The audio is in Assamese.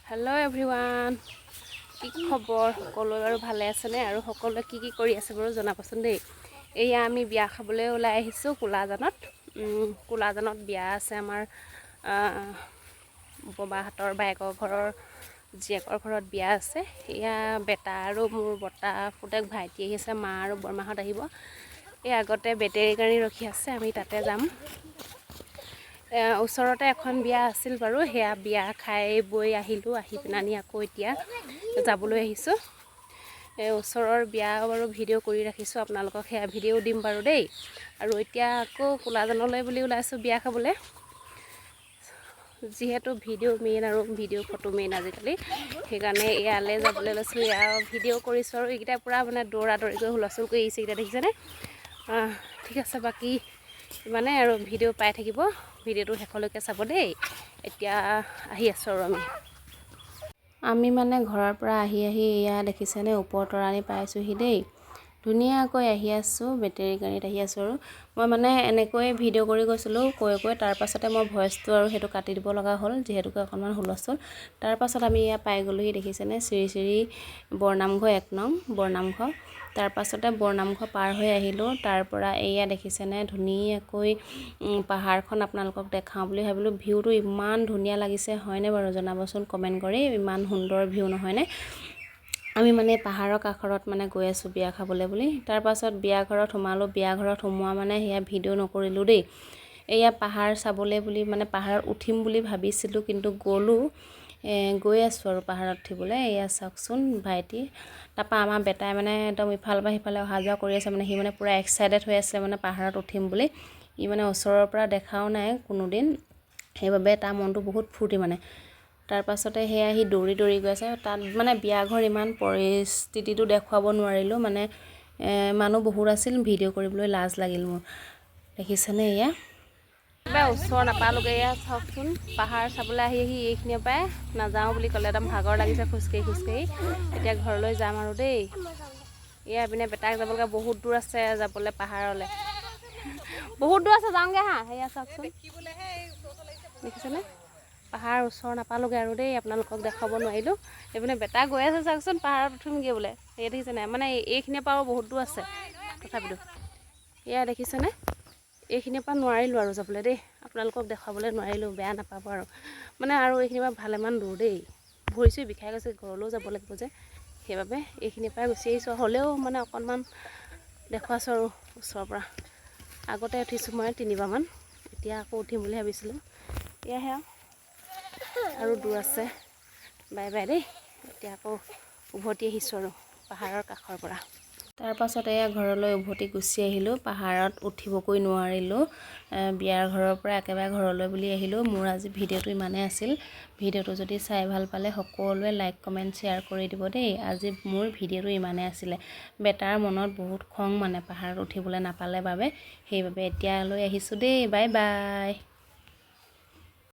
হেল্ল' এভৰিৱান, কি খবৰ? সকলোৱে বাৰু ভালে আছেনে? আৰু সকলোৱে কি কি কৰি আছে বাৰু জনাবচোন দেই। এয়া আমি বিয়া খাবলৈ ওলাই আহিছোঁ কোলাজানত। কোলাজানত বিয়া আছে আমাৰ ববাহঁতৰ বায়েকৰ ঘৰৰ জীয়েকৰ ঘৰত বিয়া আছে। এয়া বেটা আৰু মোৰ বৰ্তা পুতেক ভাইটি আহিছে, মা আৰু বৰমাহঁত আহিব। এই আগতে বেটেৰী গাড়ী ৰখি আছে, আমি তাতে যাম। ওচৰতে এখন বিয়া আছিল বাৰু, সেয়া বিয়া খাই বৈ আহিলোঁ। আহি পেলানি আকৌ এতিয়া যাবলৈ আহিছোঁ। এই ওচৰৰ বিয়া বাৰু ভিডিঅ' কৰি ৰাখিছোঁ, আপোনালোকক সেয়া ভিডিঅ' দিম বাৰু দেই। আৰু এতিয়া আকৌ কোলাজানলৈ বুলি ওলাইছোঁ বিয়া খাবলৈ। যিহেতু ভিডিঅ' মেইন আৰু ভিডিঅ' ফটো মেইন আজিকালি, সেইকাৰণে ইয়ালৈ যাবলৈ লৈছোঁ। এয়া ভিডিঅ' কৰিছোঁ আৰু এইকেইটা পূৰা মানে দৌৰা দৌৰিকৈ হুলস্থুল কৰি আহিছে এইকেইটা, দেখিছেনে? ঠিক আছে, বাকী ইমানে আৰু ভিডিঅ' পাই থাকিব, ভিডিঅ'টো শেষলৈকে চাব দেই। এতিয়া আহি আছোঁ আৰু আমি আমি মানে ঘৰৰ পৰা আহি আহি এয়া দেখিছেনে, ওপৰ তৰাণি পাইছোঁহি দেই। ধুনীয়াকৈ আহি আছোঁ, বেটেৰী গাড়ীত আহি আছোঁ। আৰু মই মানে এনেকৈ ভিডিঅ' কৰি গৈছিলোঁ কৈ কৈ, তাৰপাছতে মই ভইচটো আৰু সেইটো কাটি দিব লগা হ'ল, যিহেতুকে অকণমান হুলস্থুল। তাৰপাছত আমি এয়া পাই গ'লোহি, দেখিছেনে, শ্ৰী শ্ৰী বৰনামঘৰ, 1 নং বৰনামঘৰ। তাৰপাছতে বৰনামঘৰ পাৰ হৈ আহিলোঁ। তাৰ পৰা এয়া দেখিছেনে, ধুনীয়াকৈ পাহাৰখন আপোনালোকক দেখাওঁ বুলি ভাবিলোঁ। ভিউটো ইমান ধুনীয়া লাগিছে, হয়নে বাৰু জনাবচোন কমেণ্ট কৰি। ইমান সুন্দৰ ভিউ নহয়নে? আমি মানে পাহাৰৰ কাষৰত মানে গৈ আছোঁ বিয়া খাবলৈ বুলি। তাৰপাছত বিয়া ঘৰত সোমালোঁ। বিয়া ঘৰত সোমোৱা মানে সেয়া ভিডিঅ' নকৰিলোঁ দেই। এয়া পাহাৰ চাবলৈ বুলি মানে পাহাৰত উঠিম বুলি ভাবিছিলোঁ, কিন্তু গ'লোঁ, গৈ আছোঁ আৰু পাহাৰত উঠিবলৈ। এয়া চাওকচোন ভাইটি, তাৰপৰা আমাৰ বেটাই মানে একদম ইফালৰ পৰা সিফালে অহা যোৱা কৰি আছে। মানে সি মানে পূৰা এক্সাইটেড হৈ আছে মানে পাহাৰত উঠিম বুলি। ই মানে ওচৰৰ পৰা দেখাও নাই কোনোদিন, সেইবাবে তাৰ মনটো বহুত ফূৰ্তি মানে। তাৰপাছতে সেয়া সি দৌৰি দৌৰি গৈ আছে। তাত মানে বিয়া ঘৰ ইমান পৰিস্থিতিটো দেখুৱাব নোৱাৰিলোঁ, মানে মানুহ বহুত আছিল, ভিডিঅ' কৰিবলৈ লাজ লাগিল মোৰ। দেখিছেনে এয়া? একেবাৰে ওচৰ নাপালোগৈ। এয়া চাওকচোন, পাহাৰ চাবলৈ আহি আহি এইখিনিৰ পৰাই নাযাওঁ বুলি ক'লে। একদম ভাগৰ লাগিছে খোজকাঢ়ি খোজকাঢ়ি। এতিয়া ঘৰলৈ যাম আৰু দেই। এয়া পিনে বেটাক যাব লগা বহুত দূৰ আছে যাবলৈ, পাহাৰলৈ বহুত দূৰ আছে, যাওঁগৈ হা। সেয়া চাওকচোন, দেখিছেনে? পাহাৰ ওচৰ নাপালোগৈ আৰু দেই, আপোনালোকক দেখুৱাব নোৱাৰিলোঁ। এইপিনে বেটা গৈ আছে, চাওকচোন, পাহাৰত উঠিমগৈ বোলে। এয়া দেখিছে নাই? মানে এইখিনিৰ পৰাও বহুত দূৰ আছে তথাপিতো। এয়া দেখিছেনে? এইখিনিৰ পৰা নোৱাৰিলোঁ আৰু যাবলৈ দেই, আপোনালোকক দেখুৱাবলৈ নোৱাৰিলোঁ, বেয়া নাপাব আৰু। মানে আৰু এইখিনিৰ পৰা ভালেমান দূৰ দেই, ভৰি চৰি বিষাই গৈছে, ঘৰলৈও যাব লাগিব যে, সেইবাবে এইখিনিৰ পৰাই গুচি আহিছোঁ। হ'লেও মানে অকণমান দেখুৱাইছোঁ আৰু ওচৰৰ পৰা। আগতে উঠিছোঁ মই তিনিবাৰমান, এতিয়া আকৌ উঠিম বুলি ভাবিছিলোঁ। এয়াহে আৰু দূৰ আছে। বাই বাই দেই। এতিয়া আকৌ উভতি আহিছোঁ আৰু পাহাৰৰ কাষৰ পৰা। তাৰপাছত এয়া ঘৰলৈ উভতি গুচি আহিলোঁ। পাহাৰত উঠিবগৈ নোৱাৰিলোঁ। বিয়াৰ ঘৰৰ পৰা একেবাৰে ঘৰলৈ বুলি আহিলোঁ। মোৰ আজি ভিডিঅ'টো ইমানেই আছিল। ভিডিঅ'টো যদি চাই ভাল পালে সকলোৱে লাইক, কমেণ্ট, শ্বেয়াৰ কৰি দিব দেই। আজি মোৰ ভিডিঅ'টো ইমানেই আছিলে। বেটাৰ মনত বহুত খং, মানে পাহাৰত উঠিবলৈ নাপালে বাবে। সেইবাবে এতিয়ালৈ আহিছোঁ দেই, বাই বাই।